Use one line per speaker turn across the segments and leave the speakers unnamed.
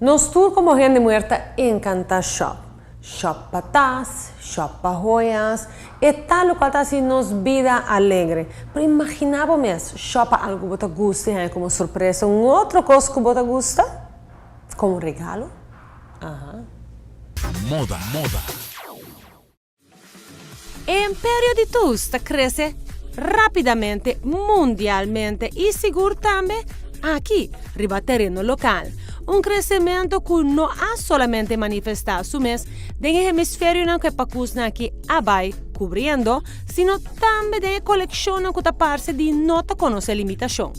Nos tur como hende muher ta encanta shop. Shop pa tas, shop pa joyas, e ta locual ta haci nos bida alegre. Pero imagina bo mes, shop pa algo cu bo ta gusta y haña como sorpresa un otro cos cu bo ta gusta? Como un regalo? Aha.
Moda, moda.
E imperio di Tous ta crece rapidamente mundialmente y sigur tambe aki riba tereno local. Un crecemento cu no a solamente manifesta su mes den e hemisferionan cu e pacusnan aki a bay cubriendo, sino tambe den e coleccionnan cu ta parce di no ta conoce limitacion.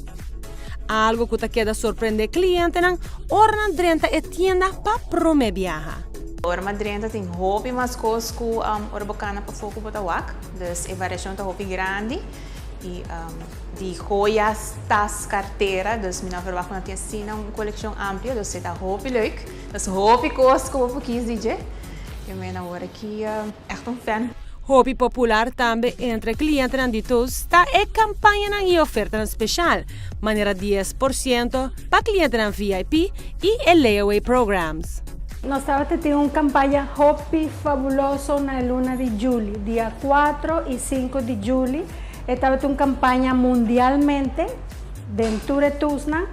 Algo cu ta keda sorprende clientenan ora nan drenta e tienda pa prome biaha.
Ora m'a drenta tin hopi mas cos cu ora bo cana pafó cu bo ta wak. Dus e variacion ta hopi grandi. Y di joyas, tas, cartera. Dus mi no a verwacht cu nan tin asina un coleccion amplio. Dus e ta hopi leuk. Dus hopi cos cu bo por kies di dje. Y mi awor aki echt un fan.
Hopi popular tambe entre clientenan di Toast ta e campañanan y ofertanan special, manera 10% pa clientenan VIP y e layaway programs.
Nos tabata tin un campaña hopi fabuloso na e luna di juli, dia 4 y 5 di juli. E tabata un campaña mundialmente den tur e Toastnan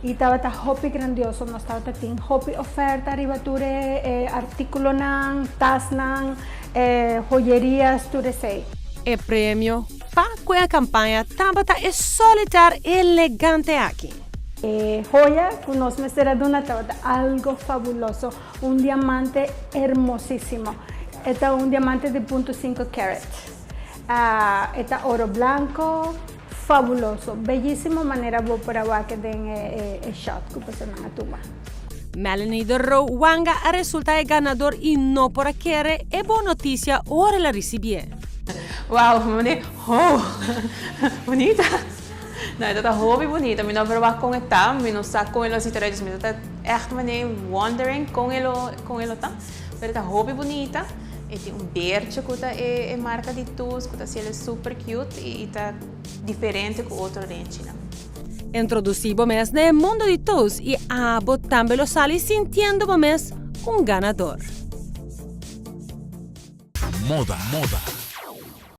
y tabata hopi grandioso. Nos tabata tin hopi oferta riba tur e articulonan, tasnan, E joyerias tur esei.
E premio pa cu e campaña tabata e solitair elegante aki.
E joya cu nos mester a duna tabata algo fabuloso, un diamante hermosisimo. E ta un diamante di punto cinco carat. E ta oro blanco, fabuloso, bellisimo manera bo por a wak den e shot cu personan a tuma.
Melanie de Roo Wanga a resulta e ganador y no por a kere e bon noticia ora el a ricibié.
Wow, mane ho bunita. No, e ta hopi bunita. Mi no a verwacht con e ta, mi no sa con e lo zit eruit, dus mi ta echt mane wondering con e lo con e lo ta. Pero e ta hopi bunita. E tin un beertje cu ta e e marca di Toos cu ta haciele super cute y ta diferente cu otro renchinan.
Introducí bo mes na e mundo di Toos y abo tambe lo sali sintiendo bo mes un ganador.
Moda, moda.